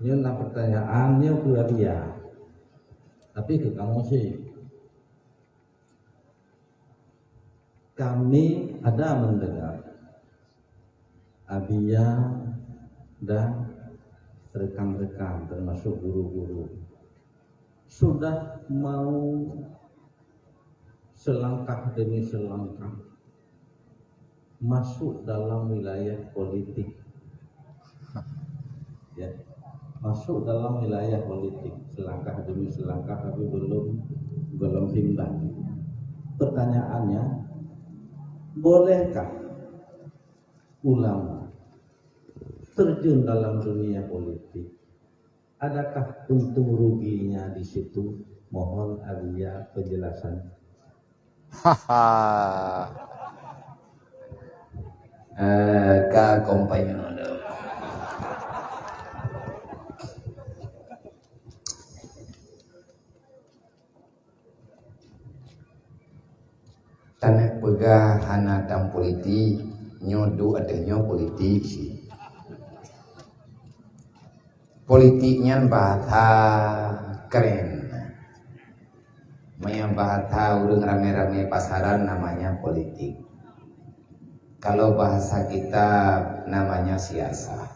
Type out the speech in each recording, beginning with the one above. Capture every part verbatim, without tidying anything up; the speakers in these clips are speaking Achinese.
Nyoe na pertanyaan, nyoe peue Abiya. Tapi keu kamoe cit. Kami ada mendengar Abiya dan rekan-rekan, termasuk guru-guru, sudah mau selangkah demi selangkah masuk dalam wilayah politik. Ya, masuk dalam wilayah politik, selangkah demi selangkah, tapi belum, belum timbang. Pertanyaannya, bolehkah ulama terjun dalam dunia politik? Adakah untung ruginya di situ? Mohon Abiya penjelasan. Haha. Eh, ka kompanyong. Taneuk peugah hana tam politik, nyoe duek ateueh nyoe politik cit. Politik nyan bahasa keren. Meunyo bahasa ureuëng ramé-ramé pasaran namanya politik. Kalau bahasa kita namanya siasah.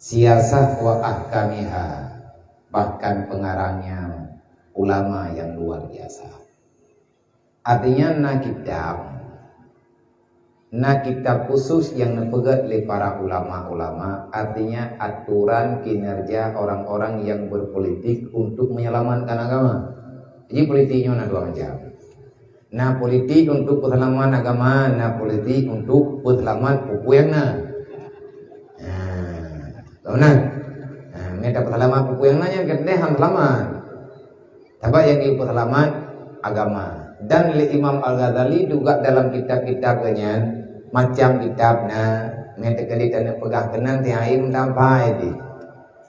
Siasah wa ahkamiha, bahkan pengarangnya ulama yang luar biasa. Artinya na kitab, na kitab khusus yang neupeugét lé para ulama-ulama, artinya aturan kinerja orang-orang yang berpolitik untuk menyelamatkan agama. Jadi politik nyoe na dua macam. Na politik untuk peuseulamat agama, na politik untuk peuseulamat peue-peue nyang na. Nah, nah, mita peuseulamat peue-peue nyang na nyan keudeh han seulamat. Sabab nyang geupeuseulamat agama. Dan lé Imam Al-Ghazali juga dalam kitab-kitab geuh nyan, macam kitab na, mita kali taneuk peugah keunan tihain tampai di.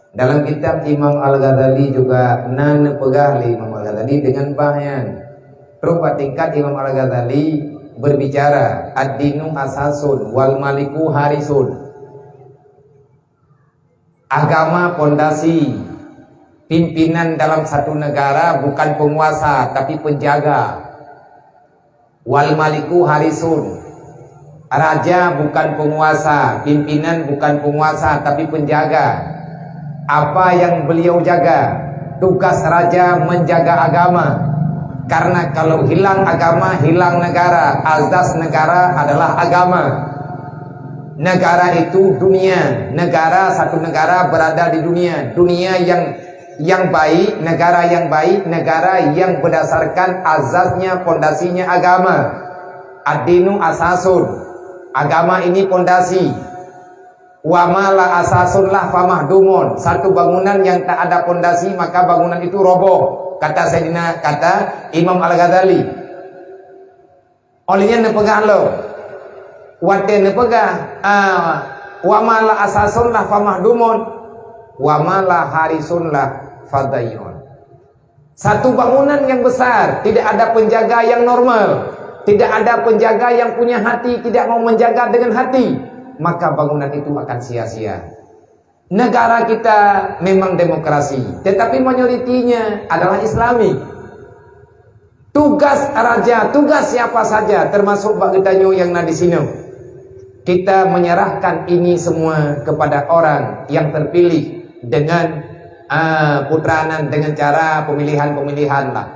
Dalam kitab Imam Al-Ghazali juga na neupeugah lé Imam Al-Ghazali dengan bah nyan. Trok bak tingkat Imam Al-Ghazali berbicara, "Ad-dinu asasun wal maliku harisun." Agama pondasi, pimpinan dalam satu negara bukan penguasa tapi penjaga. Wal maliku harisun. Raja bukan penguasa, pimpinan bukan penguasa, tapi penjaga. Apa yang beliau jaga? Tugas raja menjaga agama. Karena kalau hilang agama, hilang negara. Azas negara adalah agama. Negara itu dunia. Negara, satu negara berada di dunia. Dunia yang yang baik, negara yang baik, negara yang berdasarkan azasnya, pondasinya agama. Ad-dinu asasun. Agama ini pondasi. Wa ma la asasun lah famahdumun. Satu bangunan yang tak ada pondasi, maka bangunan itu roboh, kata Sayyidina, kata Imam Al-Ghazali. Óh lheueh nyan neupeugah lom, watée neupeugah, ah, "Wa ma la asasun lah famahdumun, wa ma la harisun lah fadayun." Satu bangunan yang besar, tidak ada penjaga yang normal, tidak ada penjaga yang punya hati, tidak mau menjaga dengan hati, maka bangunan itu akan sia-sia. Negara kita memang demokrasi, tetapi mayoritinya adalah Islami. Tugas raja, tugas siapa saja, termasuk bak geutanyoe nyang na di sinoe, kita menyerahkan ini semua kepada orang yang terpilih dengan, ah, putra nan, dengan cara pemilihan-pemilihan lah.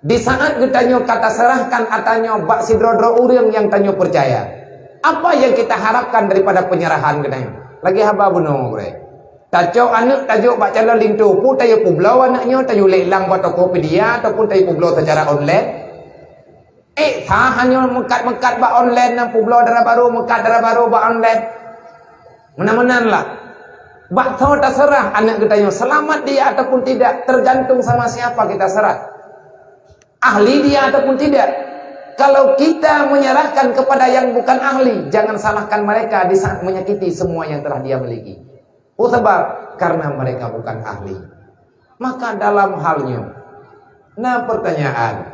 Di saat geutanyoe ka taseurahkan ata nyoe bak sidroe-droe ureuëng nyang tanyoe peucaya, apa yang kita harapkan daripada penyerahan geutanyoe? Lagée haba bunoe gurée. Tacok aneuëk tajok bak calon linto, peue tayue peubloe aneuëk nyoe, tayue lé lam bak Tokopedia ataupun tayue peubloe secara online? Eh, sah nyoe meukat-meukat bak online, nyang peubloe dara barô, meukat dara barô bak online. Meunan-meunan lah. Bak soe taseurah aneuëk geutanyoe, selamat dia ataupun tidak, tergantung sama siapa kita serah. Ahli dia ataupun tidak. Kalau kita menyerahkan kepada yang bukan ahli, jangan salahkan mereka di saat menyakiti semua yang telah dia miliki. Oh, sebab karena mereka bukan ahli. Maka dalam hal nyoe, na pertanyaan,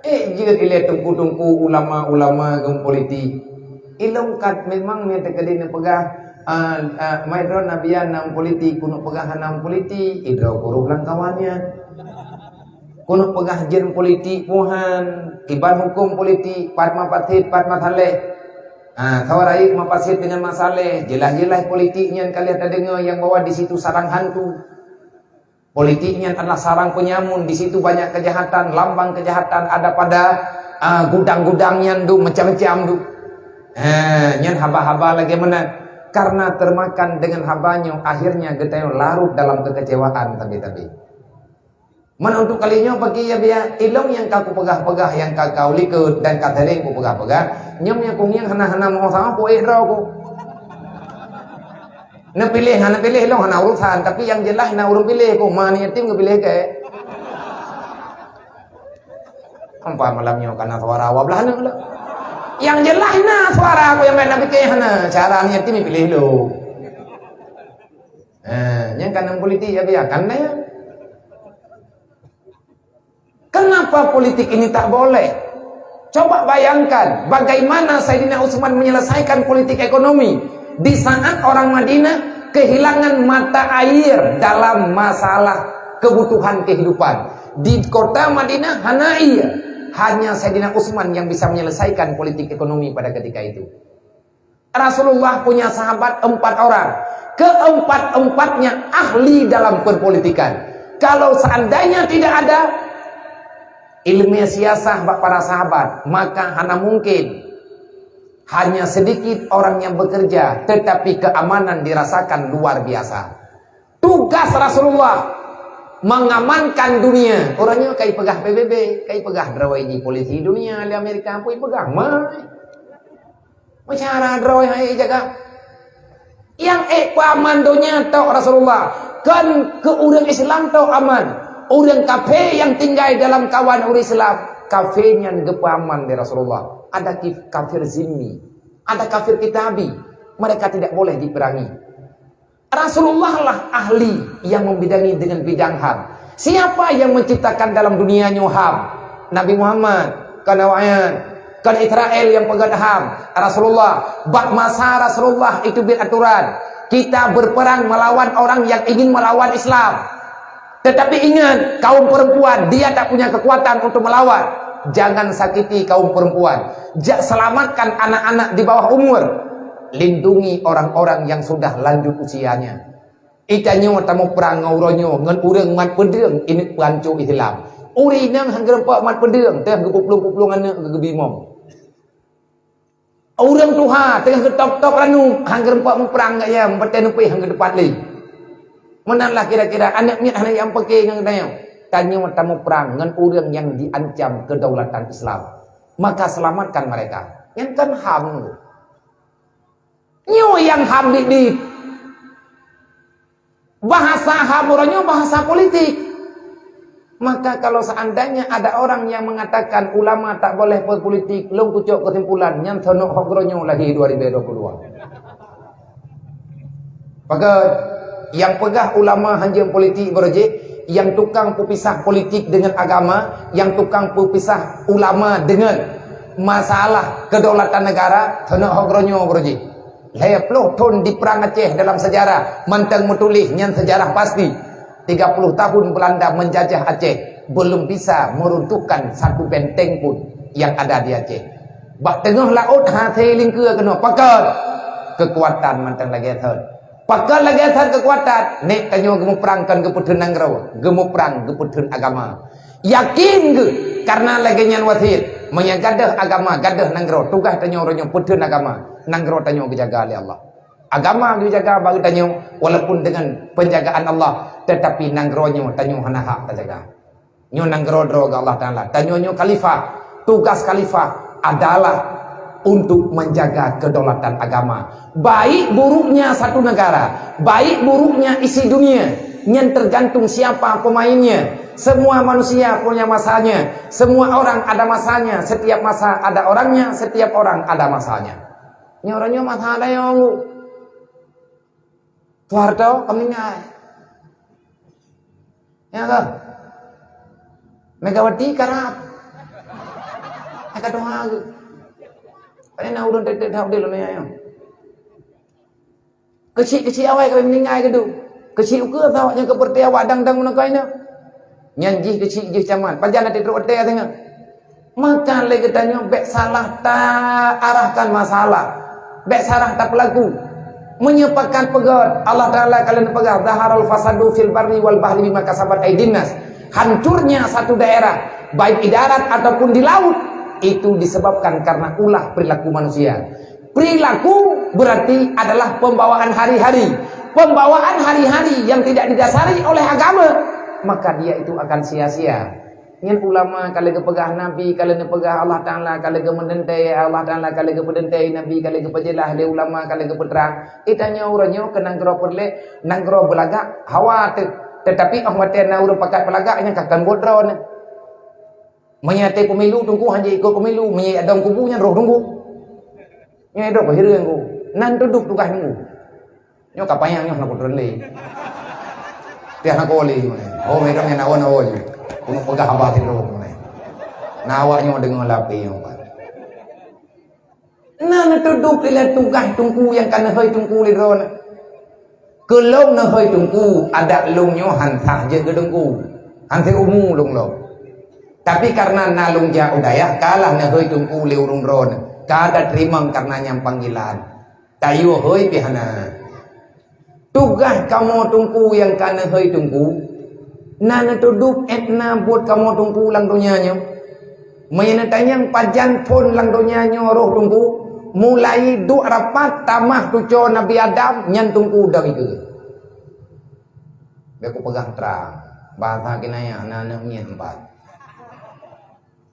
eh, jeuet ilée teungku-teungku, ulama-ulama geupolitik. Ilong kat memang nyang teukeudi neupeugah, Ah, ah, mai droe Nabi nyan nam politik, keuneuk peugah hana nam politik, idroe kurôh lam kawan nyan. Keuneuk peugah jén politik puhan, kiban huköm politik, pat mafasid, pat masaleh. Ah, sawa rayeuk mafasid dengan masaleh, jeulaih-jeulaih politik nyan ka lheueh tadeungoe nyang bahwa di situ sarang hantu. Politik nyan adalah sarang penyamun, di situ banyak kejahatan, lambang kejahatan ada pada, ah, gudang-gudang nyan tu, macam-macam tu. Ha, nyan haba-haba lagèe meunan. Karena termakan dengan haba nyoe, akhirnya geutanyoe larut dalam kekecewaan tabi-tabi. Man untuk kali nyoe bagi ya biar ilong nyang ka kupeugah-peugah nyang ka kau likot dan ka sering kupeugah-peugah, nyoe nyang kungieng hana-hana mau sama ku ék droe ku. Neupiléh hana piléh lôn hana urusan, tapi nyang jeulaih na ureuëng piléh, kok ma aneuk yatim geupiléh keu. Ampa malam nyoe kana suara awak blah aneuk lôn. Nyang jeulaih na suara aku nyang na pike hana, cara aneuk yatim piléh lôn. Eh, nyang kana politik ya biarkan deh. Kenapa politik ini tak boleh? Coba bayangkan bagaimana Saidina Utsman menyelesaikan politik ekonomi di saat orang Madinah kehilangan mata air dalam masalah kebutuhan kehidupan. Di kota Madinah hana air, hanya Saidina Utsman yang bisa menyelesaikan politik ekonomi pada ketika itu. Rasulullah punya sahabat empat orang. Keempat-empatnya ahli dalam perpolitikan. Kalau seandainya tidak ada ilmu siasah bak para sahabat, maka hana mungkin. Hanya sedikit orang yang bekerja, tetapi keamanan dirasakan luar biasa. Tugas Rasulullah mengamankan dunia. Orang nyoe kai peugah P B B, kai peugah droe di polisi dunia di Amerika, pun peugah mai. Meusyara droe hai jaga. Yang ék peuaman donya tok Rasulullah, kon keu ureuëng Islam tok aman. Ureuëng kafé yang tinggai dalam kawan ureuëng Islam, kafé nyan geupeuaman lé Rasulullah. Ada kif-, kafir zimmi, ada kafir kitabi, mereka tidak boleh diperangi. Rasulullah lah ahli yang membidangi dengan bidang ham. Siapa yang menciptakan dalam dunia nyoe ham? Nabi Muhammad, kon awaknyan, kon Israel yang peugét ham. Rasulullah, bak masa Rasulullah itu buet aturan. Kita berperang melawan orang yang ingin melawan Islam. Tetapi ingat, kaum perempuan, dia tak punya kekuatan untuk melawan. Jangan sakiti kaum perempuan. Ja-, selamatkan anak-anak di bawah umur. Lindungi orang-orang yang sudah lanjut usianya. Itanyoe tamuprang ngon uroe nyoe ngon ureuëng mat peudeueng ineuk peuanco Islam. Ureuëng inong han geureumpok mat peudeueng, teuh geupuplueng-puplueng aneuk geubimong. Ureuëng tuha teungoh geutôb-tôb ranup, han geureumpok muprang geuh nyan, batée neupéh han geuteupat lé. Meunan lah kira-kira aneuk miet hana nyang peuke ngon geutanyoe. Tanyoe tamuprang ngon ureuëng nyang diancam kedaulatan Islam. Maka selamatkan mereka. Nyan kan ham. Nyoe nyang ham biet-biet. Bahasa ham uroe nyoe bahasa politik. Maka kalau seandainya ada orang yang mengatakan ulama tak boleh berpolitik, lôn kucok kesimpulan, nyan sonok hok uroe nyoe lahé dua ribu dua puluh dua. Pakat, yang peugah ulama hanjeuet politik beurojek, yang tukang peupisah politik dengan agama, yang tukang peupisah ulama dengan masalah kedaulatan negara, sonok hok uroe nyoe beurojek. Lhée ploh thon di Perang Aceh dalam sejarah, mantong meutuléh nyan sejarah pasti. Tiga puluh tahun Belanda menjajah Aceh, belum bisa meruntuhkan satu benteng pun yang ada di Aceh. Bak teungoh laôt hase lingkeue keunoe pakat kekuatan mantong lagée thon. Pakat lagée thon kekuatan, nek tanyoe geumuprang kon geupeutheun nanggroe, geumuprang geupeutheun agama. Yakin geuh, karena lagée nyan wasiet, meunyoe gadôh agama, gadôh nanggroe, tugaih tanyoe uroe nyoe peutheun agama, nanggroe tanyoe geujaga lé Allah. Agama geujaga bak geutanyoe, walaupun dengan penjagaan Allah, tetapi nanggroe nyoe tanyoe hana hak tajaga. Nyoe nanggroe droe geuh Allah Taala. Tanyoe nyoe khalifah, tugas khalifah adalah untuk menjaga kedaulatan agama. Baik buruknya satu negara, baik buruknya isi dunia, nyan tergantung siapa pemainnya. Semua manusia punya masanya, semua orang ada masanya, setiap masa ada orangnya, setiap orang ada masanya. Nyoe uroe nyoe masa ada nyang Soeharto ka meuninggai. Ya kan? Megawati karab. Ai ka tuha geuh. Pane na ureuëng tek-tek that udeb lom ya. Keuchik-keuchik awai ka meuninggai keudeh. Keuchik ukeue saboh nyang keupeureuté awak dang-dang meunangkoi nyoe. Nyan jih keuchik jih camat. Pajan até trok watèe teuh nyoe. Maka lé geutanyoe bèk salah ta arahkan masalah. Bèk salah tapeulaku. Meunyoe pakat peugöt, Allah Taala ka lheueh peugah, "Zaharal fasadu fil barri wal bahri bima kasabat aidin nas." Hancurnya satu daerah, baik di darat ataupun di laut, itu disebabkan karena ulah perilaku manusia. Perilaku berarti adalah pembawaan hari-hari. Pembawaan hari-hari yang tidak didasari oleh agama, maka dia itu akan sia-sia. Nyan ulama ka lheueh geupeugah, nabi ka lheueh neupeugah, Allah Taala ka lheueh geumeudentée, Allah Taala ka lheueh geupeudentée, nabi ka lheueh geupeujeulaih, lé ulama ka lheueh geupeutrang. Geutanyoe uroe nyoe keu nanggroe peureulée, nanggroe beulagak, hawa teuh. Teutapi 'oh watée na ureuëng pakat peulagak, nyan ka kon buet droe nyan. Meunyoe até pemilu, Teungku hana ikot pemilu. Meunyoe adong kubu, nyan roh Teungku. Nyan roh hireuen ku. Nan teuduek tugaih Teungku. Nyoe ka panyang nyoe na kuteureulee. Tiah na koli. Oh, mereka yang nawa-nawa je. Keuneuk peugah haba sidroe. Na awak nyoe deungoe lapée nyoe pat. Na neuteuduek ilée tugaih Teungku nyang ka neuhôi Teungku lé droeneuh. Keu lôn neuhôi Teungku, adat lôn nyoe han sah jeuet keu Teungku. Han seuumu lôn lom. Tapi kareuna na lôn jak u dayah, ka lah neuhôi Teungku lé ureuëng droeneuh. Ka tateurimong kareuna nyang panggilan. Tayue hôi pih hana. Tugaih kamoe Teungku nyang ka neuhôi Teungku, na neuteuduek 'et na buet kamoe Teungku lam donya nyoe. Meunyoe neutanyong pajan phon lam donya nyoe roh Teungku, mulai duek rapat tamah tucoe Nabi Adam, nyan Teungku dong ikeue. Bèk kupeugah trang, bahasa kinayah na aneuk miet empat.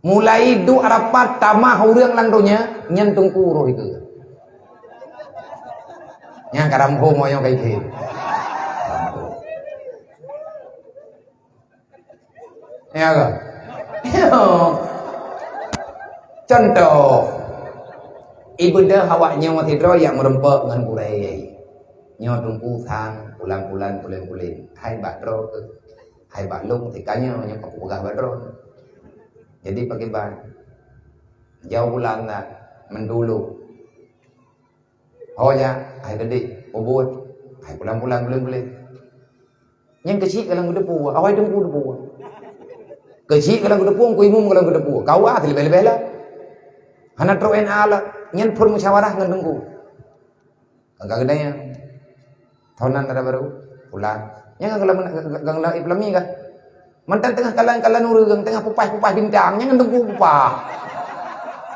Mulai duek rapat tamah ureuëng lam donya, nyan Teungku roh ikeue. Nyang ka rambo moyong kai khe. Ya ke? Contoh, ibeudôh awak nyoe sidroe nyang meureumpok ngon gurée. Nyoe Teungku sang, pulan-pulan, pulen-pulen. Hai bak droe keuh. Hai bak lôn, tika nyoe nyang paku peugah bak droe. Jadi pakriban? Jauh bulan dah, meudulu. Ho jak, hai teudik, ubot, hai pulan-pulan, pulen-pulen. Nyang keuchik ka lam geuteupue, awai Teungku teupue. Keuchik ka lam geuteupue, Teungku Imum ka lam geuteupue. Kawa leubeh-leubeh lah. Hana trok N A lah. Nyan phon musyawarah ngon Teungku. Ka geuda nyang. Thon nan dara barô, pulang. Nyang ka lam, ka, ka, ka lam Islami kah? Mantong teungoh kalon-kalon ureuëng, teungoh pupaih-pupaih bintang, nyan ngon Teungku pupaih.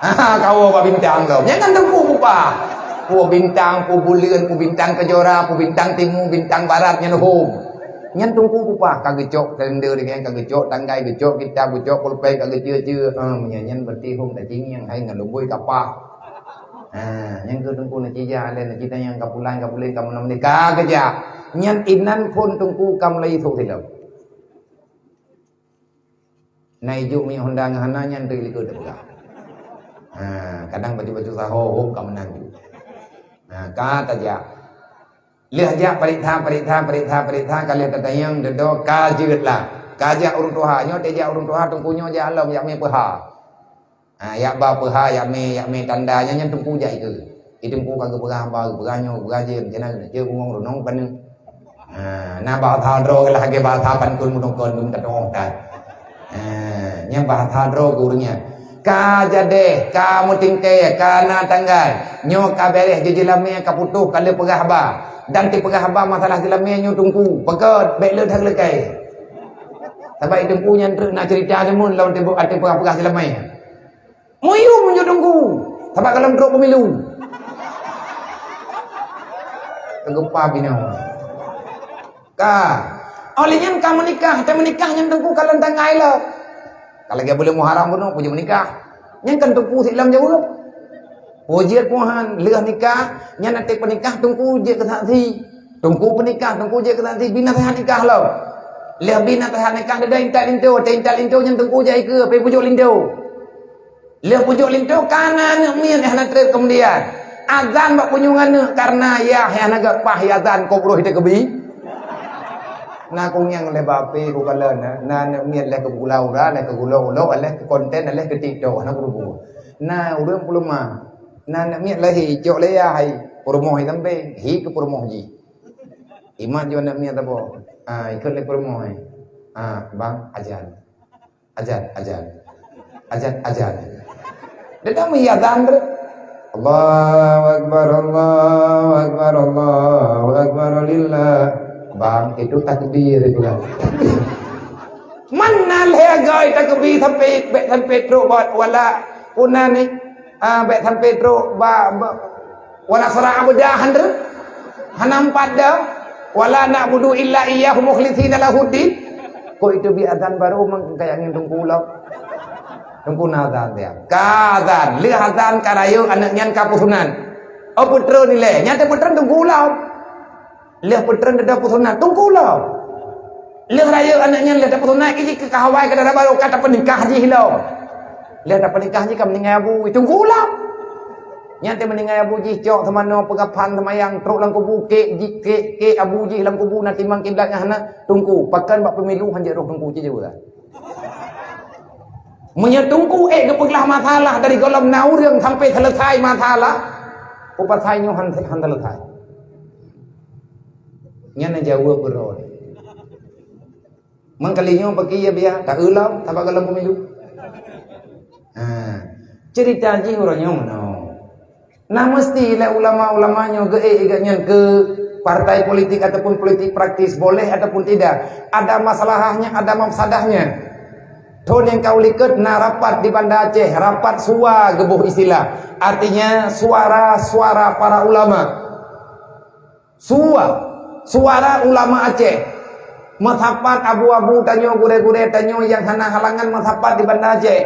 Ha, kawoe bak bintang lom, nyan ngon Teungku pupaih. Peue bintang, peue buleuen, peue bintang kejora, peue bintang timu, bintang barat, nyan hom. Nyan Teungku pupaih, ka geucok kalender nyan, ka geucok tanggai, geucok kitab, geucok pulpen, ka geucue-cue. Em, nyan, nyan berarti hom tajingieng, hai ngon lumboi kapah. Ha, nyan keuh Teungku neucija lé, neucija nyang ka pulan, ka pulen, ka meunan ka geujak. Nyan inan phon Teungku ka mulai isôk silop. Na ijok minyeuk honda ngon hana nyan teuh likot teupeugah. Ha, kadang bacut-bacut saho, hom ka meunan ju. Ha, ka tajak. Lheueh jak pareksa, pareksa, pareksa, pareksa, ka lheueh tatanyong, dudoe, ka jeuet lah. Ka jak ureuëng tuha, nyoe tajak ureuëng tuha, Teungku nyoe jak lom, jak mé peuha. Ha, jak ba peuha, jak mé, jak mé tanda, nyan, nyan Teungku jak ikeue. Di Teungku ka geupeugah haba, geupeugah nyoe, geupeugah jeuet, macam na, jeuet bungong runong paneuk. Ha, na bahasa droe lah, lagée bahasa pankun meunokon dum tateuoh that. Ha, nyan bahasa droe keu ureuëng nyan. Ka jadeh, ka meutingkée, ka na tanggai. Nyoe ka béréh jeuet jilamé, ka putôh, ka lheueh peugah haba. Dan tipeugah haba masalah jilamé nyoe Teungku. Peugét, bék le that leukée. Sabab di Teungku nyan treuk na ceurita deungon lom tibu até peugah-peugah jilamé. Meuyum meunyoe Teungku, sabab gohlom trok pemilu. Teugeupah binoe. Ka. Óh lheueh nyan ka meunikah, watée meunikah nyan Teungku kalon tanggai lom. Ka lagée buleuen Muharram bunoe peue jeuet meunikah. Nyan kan Teungku sit lom jaweueb. Peue jeuet peue han, lheueh nikah, nyan watée peunikah Teungku jeuet keu saksi. Teungku peunikah, Teungku jeuet keu saksi, bi naseuhat nikah lom. Lheueh bi naseuhat nikah, dudoe intat linto, watée intat linto nyan Teungku jak ikeue, pih pujok linto. Lheueh pujok linto ka na aneuk miet nyang hana treb keumudian. Azan bak punyueng aneuk kareuna yah nyang hana geupaih azan kobroh teukeubie. Na kunyang lé bapi ku kalon, na aneuk miet lé keu gula ura, lé keu gula ulo, lé keu konten, lé keu TikTok, hana guru-guru. Na ureuëng peuleumah. Na aneuk miet lahé icok lé yah hai. Peurumoh hi sampéng, hi keu peurumoh jih. Imat ju aneuk miet saboh. Ah, ikot lé peurumoh, eh. Ah, bang, ajan. Ajan, ajan. Ajan, ajan. Dia dah meuhi azan tu. Allahu Akbar, Allahu Akbar, Allahu Akbar, lillah. Bang, itu takbir itu kan. Mana lé agoi takbir sampai, bèk sampai trok buat wala puna ni. Ah, bèk sampai trok ba, ba, wala sara abda han tu. Hana empat dah. Wala na'budu illa iyyahu mukhlishina lahuddin. Kok itu bi azan baru meng-, kayak angin tungku lom. Tungku na azan dia. Ka azan, lheuh azan ka rayeuk aneuk nyan ka peusunan. Oh, putra nilai. Nyata putra tungku lom. Lheuh peutreun dada peusunan, tungku lom. Lheuh rayeuk aneuk nyan lheuh tapeusunan, iji keu kahawai keu dara barô ka tapeunikah jih lom. Lheuh tapeunikah jih ka meuninggai abu, tungku lom. Nyan teuh meuninggai abu jih cok seumanoe peugah phan seumayang trok lam kubu, kek jih, kek, kek abu jih lam kubu na timang kiblat nyang hana, tungku. Pakon bak pemilu hanjeuet roh tungku ci jeuet. Meunyoe tungku ék geupeuglah masalah dari gohlom na ureueng sampai selesai masalah, peue pasai nyoe han, han selesai. Nyan na jaweueb beurot. Meukalinyoe bagi ya biya, tak ulam, tak bak gohlom pemilu. Ha. Cerita jih uroe nyoe meunoe. Nah, meusti lé ulama-ulama nyoe geuék geuh nyan keu partai politik ataupun politik praktis, boleh ataupun tidak. Ada masalahnya, ada mafsadahnya. Thon nyang ka u likot na rapat di Banda Aceh, rapat suwa geuboh istilah. Artinya, suara-suara para ulama. Suwa, suara ulama Aceh. Meusapat abu-abu tanyoe, gurée-gurée tanyoe nyang hana halangan meusapat di Banda Aceh.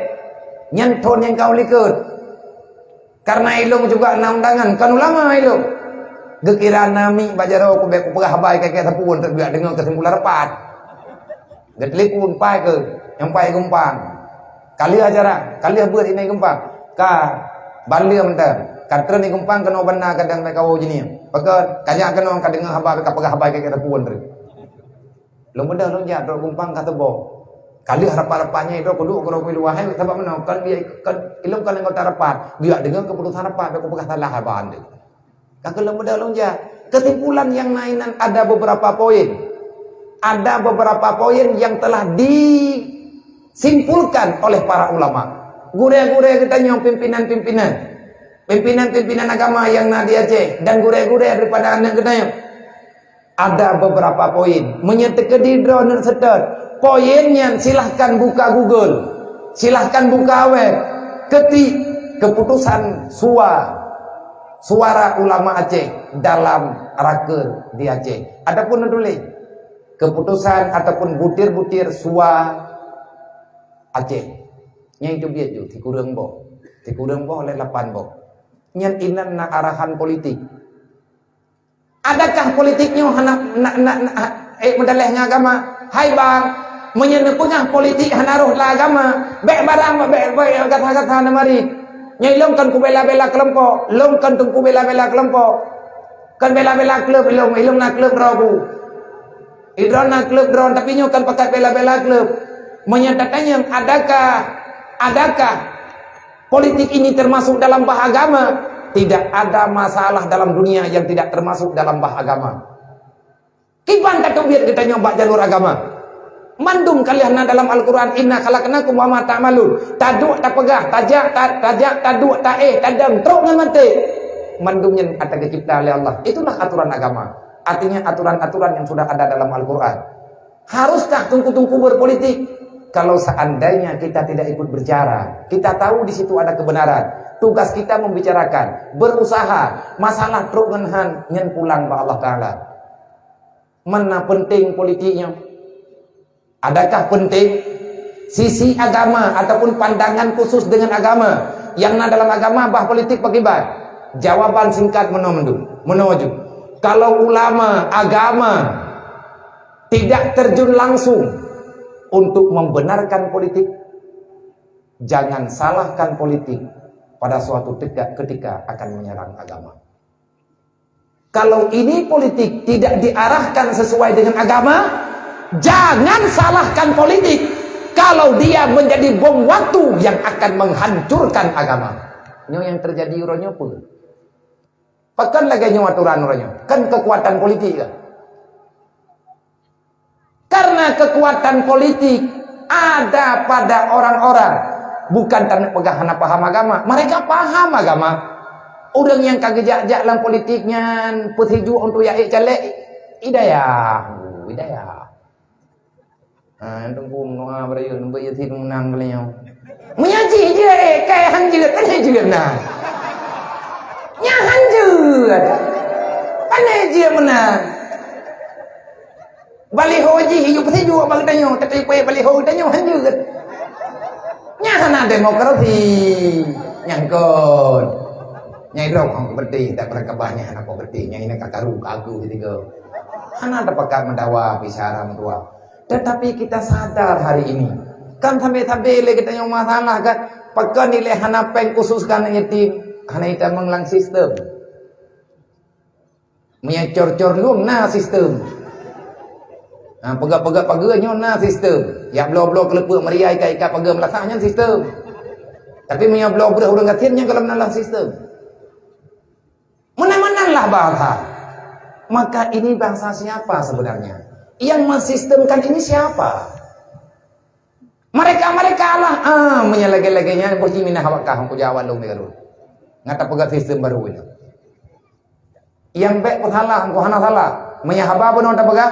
Nyan thon nyang ka u likot. Karena ilong juga na undangan, kon ulama ilong. Geukira na miek bak jaroe kubek kupeugah haba keu sapeue untuk biak deungoe keusimpulan rapat. Geutelepon pai keu nyang pai geumpang. Ka lheueh acara, ka lheueh beuet inai geumpang. Ka ban lheueh mantong. Ka treun i geumpang keunoe ban na kadang bak kawoe jinih. Pakon, ka nyak keunoe ka deungoe haba ka peugah haba keu sapeue untuk. Lôn beudôh lôn jak trok geumpang ka teuboh. Ka lheueh rapat-rapat nyan droe kuduek keudroe keu luwa hai sabab meunoe kon biya kon ilong kon anggota rapat. Biya deungoe keuputusan rapat bèk kupeugah salah haba andeuh. Ka keuh lôn beudôh lôn jak. Kesimpulan nyang na inan ada beberapa poin. Ada beberapa poin yang telah disimpulkan oleh para ulama. Gurée-gurée geutanyoe pimpinan-pimpinan. Pimpinan-pimpinan agama nyang na di Aceh dan gurée-gurée daripada aneuk geutanyoe. Ada beberapa poin. Meunyoe teukeudi droeneuh seutôt, poin nyan silahkan buka Google. Silahkan buka web. Ketik keputusan suwa, suara ulama Aceh dalam raker di Aceh. Ataupun neutuléh keputusan ataupun butir-butir suwa Aceh. Nyan itu biet ju, sikureueng boh. Sikureueng boh lé lapan boh. Nyan inan na arahan politik. Adakah politik nyoe hana, na, na, na, eh, meudaleh ngon agama? Hai bang, meunyoe neupeugah politik hana roh lam agama, bèk barang, bèk, bèk gata-gata neumari. Nyoe lôn kon kubela-bela keulompok, lôn kon teungku bela-bela keulompok. Kon bela-bela klub ilôn, ilôn na klub droe bu. Idroe na klub droe, tapi nyoe kon pakat bela-bela klub. Meunyoe tatanyong, adakah, adakah politik ini termasuk dalam bah agama? Tidak ada masalah dalam dunia yang tidak termasuk dalam bah agama. Kiban tateubiet geutanyoe bak jalur agama? Mandum ka lheueh na dalam Al-Quran, "Inna khalaqnakum wa ma ta'malun." Taduek tapeugah, tajak, ta-, tajak, taduek, taéh, tadong, trok ngon maté. Mandum nyan ata geucipta lé Allah. Itulah aturan agama. Artinya aturan-aturan yang sudah ada dalam Al-Quran. Haruskah teungku-teungku berpolitik? Kalau seandainya kita tidak ikut berbicara, kita tahu di situ ada kebenaran. Tugas kita membicarakan, berusaha, masalah trok ngon han nyan pulang bak Allah Taala. Mana penting politik nyoe? Adakah penting sisi agama ataupun pandangan khusus dengan agama yang na dalam agama bah politik pakiban? Jawaban singkat meunoe mandum, meunoe ju. Kalau ulama agama tidak terjun langsung untuk membenarkan politik, jangan salahkan politik pada suatu teka-, ketika akan menyerang agama. Kalau ini politik tidak diarahkan sesuai dengan agama, jangan salahkan politik kalau dia menjadi bom waktu yang akan menghancurkan agama. Nyoe yang terjadi uroe nyoe peue? Pakon lagée nyoe aturan uroe nyoe? Kan kekuatan politik kan? Karena kekuatan politik ada pada orang-orang, bukan taneuk peugah hana paham agama. Mereka paham agama. Ureuëng nyang ka geujak-jak lam politik nyan peusijuek untuk jak ék caleg, hidayah, hidayah. Ha, Teungku meunoa beurayeuk, neubeut Yasin meunang kali nyoe. Meunyoe jih jeuet, eh, kai han jeuet, pane jeuet na. Nyan han jeuet. Pane jeuet meunang. Baliho jih yue peusijuek bak geutanyoe, tapi payah baliho geutanyoe han jeuet. Nyan hana demokrasi. Nyang kon. Nyang idrop hong keubeuti, tak pernah kabah nyan hana keubeuti. Nyang ini ka karu, ka agu ketiga. Hana tapakat meudawa, bicara meutuah. Tetapi kita sadar hari ini, kan sabe-sabe lé geutanyoe masalah kan, pakon ilée hana péng khusus keu aneuk yatim, hana itamong lam sistem. Meunyoe cor-cor lôn na sistem. Ha, peugah-peugah pageue nyoe na sistem. Yak bloe-bloe keuleupeuek meuria ikat-ikat pageue meulasah nyan sistem. Tapi meunyoe bloe breueh ureuëng gasien nyan gohlom na lam sistem. Meunan-meunan lah bahasa. Maka ini bahasa siapa sebenarnya? Yang mensistemkan ini siapa? Mereka-mereka lah, ah, meunyoe lagée-lagée nyan boh jiminah awak kah, hong kujak awak lôn lé galon. Ngat tapeugah sistem baru ini. Nyang bék peusalah, engkau hana salah. Meunyoe haba bunoe tapeugah,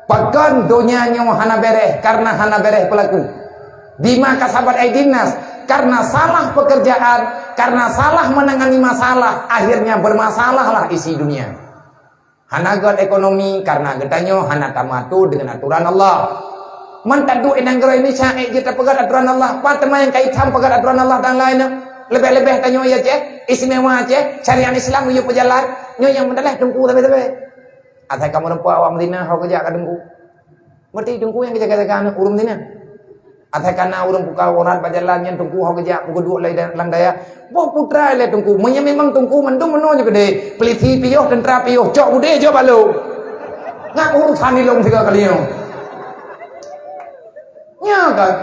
pakon donya nyoe hana béréh, karena hana béréh pelaku. Bima kasabat aidin nas, karena salah pekerjaan, karena salah menangani masalah, akhirnya bermasalahlah isi dunia. Hana göt ekonomi karena geutanyoe hana tamatu dengan aturan Allah. Man taduek i nanggroe Indonesia ék jeuet tapeugöt aturan Allah, pat teuma nyang ka itam peugöt aturan Allah dan laén. Leubeh-leubeh tanyoe i Aceh, istimewa Aceh, syariat Islam yue peujalan, nyoe nyang meudalah teungku sabe-sabe. Asai kamoe rumpok awak Madinah, hok geujak ka teungku. Berarti teungku nyang geujaga-jaga aneuk ureuëng Madinah. Asai kana ureuëng buka urat bak jalan nyan teungku hok geujak peugeuduek lé lam dayah. Boh putra lé teungku, meunyoe memang teungku mandum meunoe nyoe keudeh, polisi piôh, teuntara piôh, cok udeh jok balong. Ngat urusan ilong sigoe kali nyoe. Nya kan?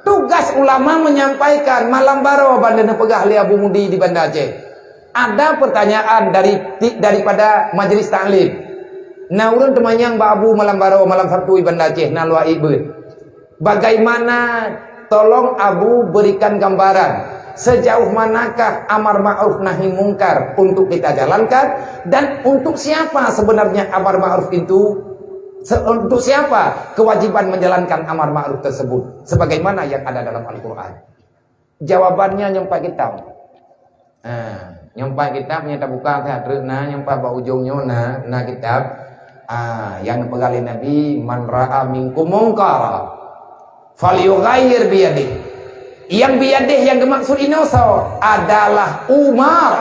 Tugas ulama menyampaikan, malam baroe ban neupeugah lé Abu Mudi di Banda Aceh. Ada pertanyaan dari daripada majlis taklim. Na ureuëng teumanyong bak Abu malam baroe, malam Sabtu di Banda Aceh, na luwa ié beuet. Bagaimana, tolong Abu berikan gambaran, sejauh manakah amar ma'ruf nahi mungkar untuk kita jalankan, dan untuk siapa sebenarnya amar ma'ruf itu, se-, untuk siapa kewajiban menjalankan amar ma'ruf tersebut, sebagaimana yang ada dalam Al-Quran? Jawabannya nyang pat kitab. Ha, nyang pat kitab nyang tabuka that treuk na, nyang pat bak ujong nyoe na, na kitab. Ha, nyang peugah lé Nabi, "Man ra'a minkum munkara falyughayyir biyadih." Yang biyadih yang dimaksud inoe soe? Adalah Umar.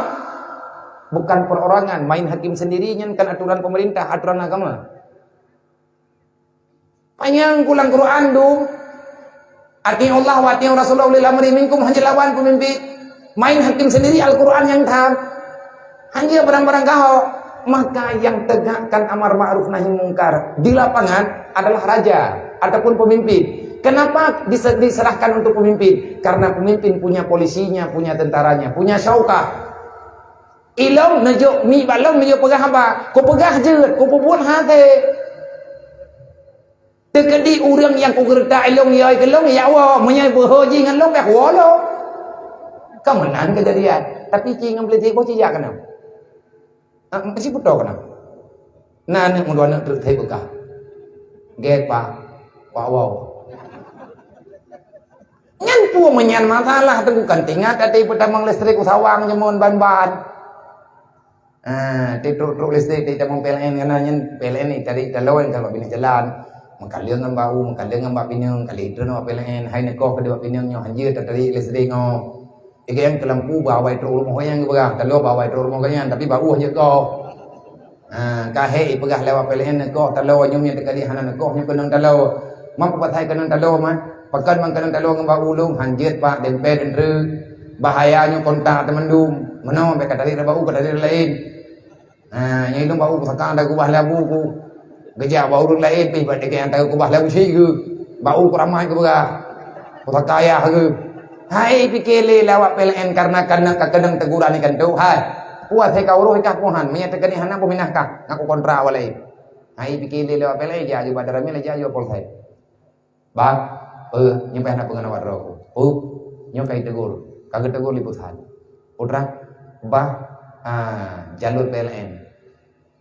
Bukan perorangan, main hakim sendiri nyan kan aturan pemerintah, aturan agama. Panyang kulang Quran dum. Atiullah wa atiur Rasulullah ulil amri minkum, hana lawan pemimpin. Main hakim sendiri Al-Quran nyang tham. Hanya barang-barang gahok. Maka yang tegakkan amar ma'ruf nahi mungkar di lapangan adalah raja ataupun pemimpin. Kenapa dise-, diserahkan untuk pemimpin? Karena pemimpin punya polisinya, punya tentaranya, punya syaukah. Ilong neujok mi balong neujok peugah haba, kupeugah jeuet, kupeubuet hase. Teukeudi ureuëng nyang kugeureutak ilong yai keu long, ya Allah, meunyoe beuho jih ngon long, beh woe lom. Ka meunan keujadian. Tapi ci ngon Beliti boh cijak keunoe. Ah, meusi putôh keunoe. Na aneuk meudua aneuk treuk that beukah. Gét, Pak. Pak, wow. Nyan peue meunyan masalah teungku kan tingat até peutamong listrik u sawang jameun ban-ban. Ah, ti trok-trok listrik ti tamong P L N kana nyan P L N ni tadi taloe kalau bina jalan. Meukaleueng ngon bau, meukaleueng ngon bak pineung, kali itu nama P L N, hai neukoh keudua pineung nyoh hanjeuet tadi listrik nyoh. Iga nyang keu lampu bak awai trok rumoh nyang geupeugah, taloe bak awai trok rumoh geuh nyan, tapi bak ueh jeuet goh. Ha, ka hék ipeugah lewat P L N neukoh taloe, nyoe nyang teuka jih hana neukoh, nyoe keunong taloe. Man peue pasai keunong taloe, man? Pakon man keunong taloe ngon bak ulông? Hanjeuet, Pak, dempé, dendreuk. Bahaya nyoe kontak teumandum. Meunoe bèk ka tarék bak u, ka tarék laén. Ha, nyang ilông bak u pusaka dah gubah lé abu ku. Geujak bak ureueng laén pih bak degek nyang tareuk gubah lé abu syik geuh. Bak u ku ramai geuh peugah. Pusaka ayah geuh. Hai pike lé lawak P L N karena, karena ka keunong teguran ikan tu. Hai. Kuat hai ka uroh kah pohan, meunyo teukeudi hana boh minah kah, ngaku kontra awak laén. Hai pike lé lewat pelai, jak aju bak Daramil, jak aju Polsek. Bah, eh, nyoe payah na peungeut awak droe ku. Huh, nyoe ka itegur. Ka geutegur lé Bos Han. Putra, bah, ah, jalur P L N.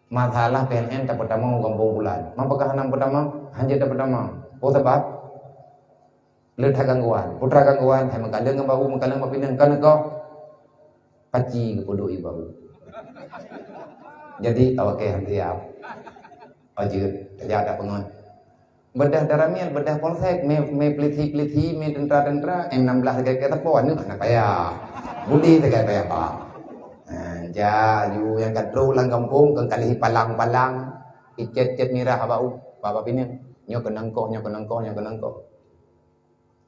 Masalah P L N tapeutamong u gampông bulan. Ma peugah hana peutamong? Hanjeuet tapeutamong. Peue sabab? Le that gangguan. Putra gangguan, hai meukaleueng ngon bak u, meukaleueng bak pineung, kon neukoh. Paci geupeuduek i bak u. Jadi, awak kèe han siap. Ajeut, tajak tapeungon. Beudah Daramil, beudah Polsek, mé, mé polisi-polisi, mé tentara-tentara, M enam belas sagai-sagai sapo, aneuk hana payah. Budi sagai payah ba. Ha, jak aju nyang ka trok lam gampông, keu kali palang-palang, icet-cet mirah bak u, bak, bak pineung. Nyoe keunong koh, nyoe keunong koh, nyoe keunong koh.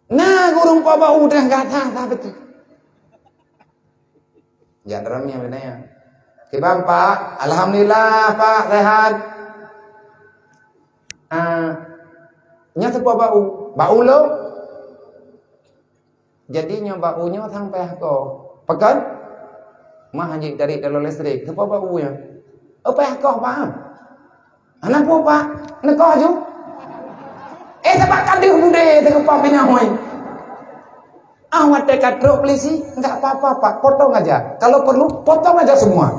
Na ureueng po bak u teuh gata, ta beutôi. Jak Daramil geutanyong. Kiban, Pak? Alhamdulillah, Pak, sehat. Ah, nyoe sapo bak u? Bak u lôn. Jadi nyoe bak u nyoe sang payah koh. Pakon? Mah hanjeuet tarék taloe listrik. Sapo bak u nyoe? Oh, payah koh, Pak. Hana peue, Pak. Neukoh aju. Eh, sabab ka deuh budé teukeupah pinah hôi. Ah, watèe ka trok polisi, enggak apa-apa, Pak. Potong aja. Kalau perlu, potong aja semua.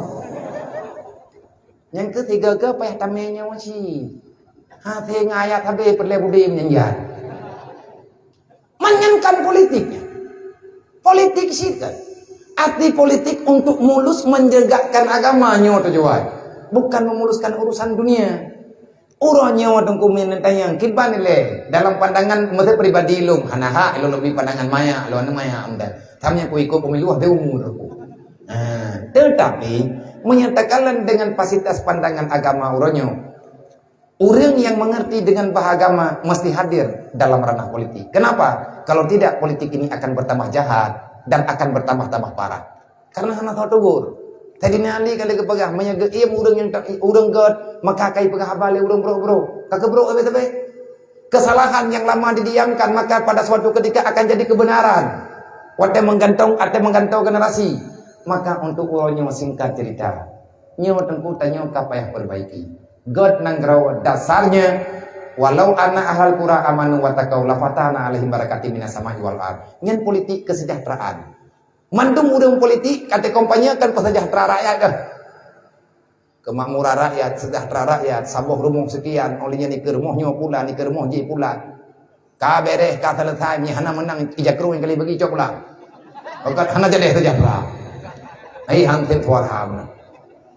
Nyang keu tiga ke payah tamé nyoe cit. Ha, sehingga ayat habéh peureulèe budé meunyan. Man nyan kan politik. Politik sitan. Arti politik untuk mulus menegakkan agama nyoe tujuan. Bukan memuluskan urusan dunia. Uroe nyoe Teungku Min tanyong, kiban ilèe dalam pandangan meusti pribadi lôn, hana hak lôn leubeh pandangan maya, lôn aneuk maya amdan. Sampoe ku ikot pemilu habéh umur ku. Ha, tetapi menyatakan dengan fasilitas pandangan agama uroe nyoe, ureueng yang mengerti dengan bah agama mesti hadir dalam ranah politik. Kenapa? Kalau tidak, politik ini akan bertambah jahat dan akan bertambah-tambah parah. Karena hana soe tegur. Saidina Ali ka lheueh geupeugah, meunyoe geuiem ureueng nyang ta-, ureueng gèt, maka ka ipeugah haba lé ureueng brôk-brôk. Ka keubrôk sabe-sabe. Kesalahan yang lama didiamkan, maka pada suatu ketika akan jadi kebenaran. Watèe meugantoe, watèe meugantoe generasi. Maka untuk uroe nyoe singkat cerita. Nyoe Teungku tanyoe ka payah perbaiki. Gèt nanggroe dasarnya, walau anna ahlal qura amanu wattaqau lafatahna alaihim barakatim minas sama'i wal ard. Nyan politik kesejahteraan. Mandum ureueng politik ka teukompanyekan peuseujahtra rakyat dah. Keumakmuran rakyat, sejahtera rakyat, saboh rumoh sekian, oh lheueh nyan ikeu rumoh nyoe pula, ikeu rumoh jih pula. Ka beres, ka selesai, meunyo hana meunang, ija krueng kali bagi cok pula. Bukan hana jadi sejahtera. Hai hansip suara beuna.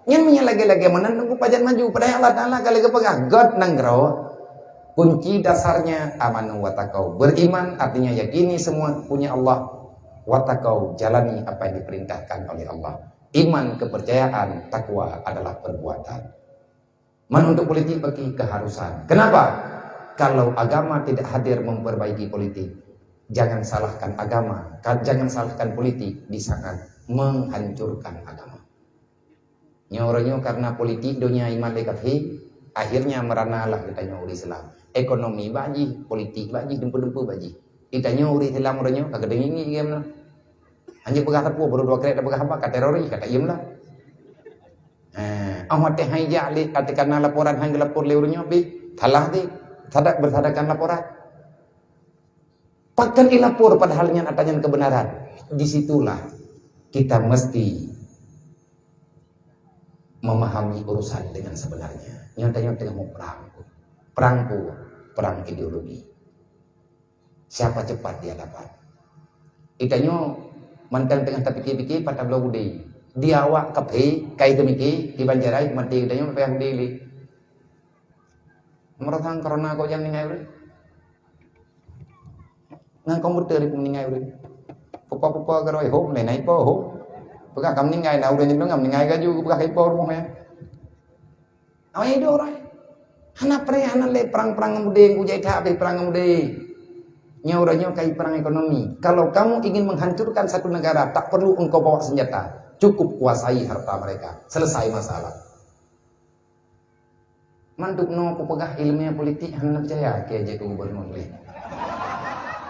Nyan meunyo lagèe-lagèe meunan Teungku pajan maju. Padahai Allah Taala ka lagèe peugah, gèt nanggroe, kunci dasarnya amanu wattaqau. Beriman artinya yakini semua punya Allah. Wattaqau, jalani apa yang diperintahkan oleh Allah. Iman, kepercayaan, takwa adalah perbuatan. Man untuk politik bagi keharusan. Kenapa? Kalau agama tidak hadir memperbaiki politik, jangan salahkan agama, ka-, jangan salahkan politik di saat menghancurkan agama. Nyoe uroe nyoe karena politik donya iman lé kafé, akhirnya merana lah geutanyoe ureueng Islam. Ekonomi bak jih, politik bak jih, dumpeue-dumpeue bak jih. Geutanyoe ureueng Islam uroe nyoe ka geudeungi ngieng lom. Hanjeuet peugah sapeue, baru dua krek tapeugah haba ka teroris, ka taiem lah. Eh, oh watèe hai jak lé, ka teukana laporan han geulapor lé uroe nyoe pih, salah deh. Sadak bersadakan laporan. Pakon ilapor padahal nyan ata nyan kebenaran. Di situlah kita mesti memahami urusan dengan sebenarnya. Nyoe tanyoe teungoh muprang. Perang peue? Perang ideologi. Siapa cepat dia dapat. Geutanyoe mantong teungoh tapike-pike pat tabloe udé. Di awak kafé kai teumike, kiban cara maté geutanyoe payah udé lé. Meurasang corona kok nyang ninggai ureueng. Ngon komputer ipeumeuninggai ureueng. Peue-peue keudroe hom, laén ipo hom. Peugah ka meuninggai, na ureueng nyoe meuninggai laju, peugah ipo rumoh nyan. Awai idup ureueng. Hana preh, hana lé perang-perang ngon udé, kujai that habéh perang ngon udé. Nyoe uroe nyoe kai perang ekonomi. Kalau kamu ingin menghancurkan satu negara, tak perlu engkau bawa senjata. Cukup kuasai harta mereka. Selesai masalah. Mandum noe kupeugah ileumèe politik hana peucaya keu jeuet keu gubernur lé.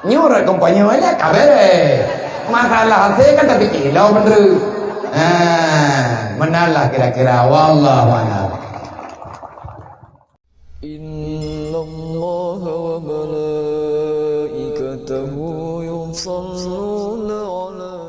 Nyoe rot kampanye lé ka beres. Masalah hase kan tapi kilo beundreuk. Ha, meunan lah kira-kira. Wallahu a'lam. إن الله وملائكته يصلون على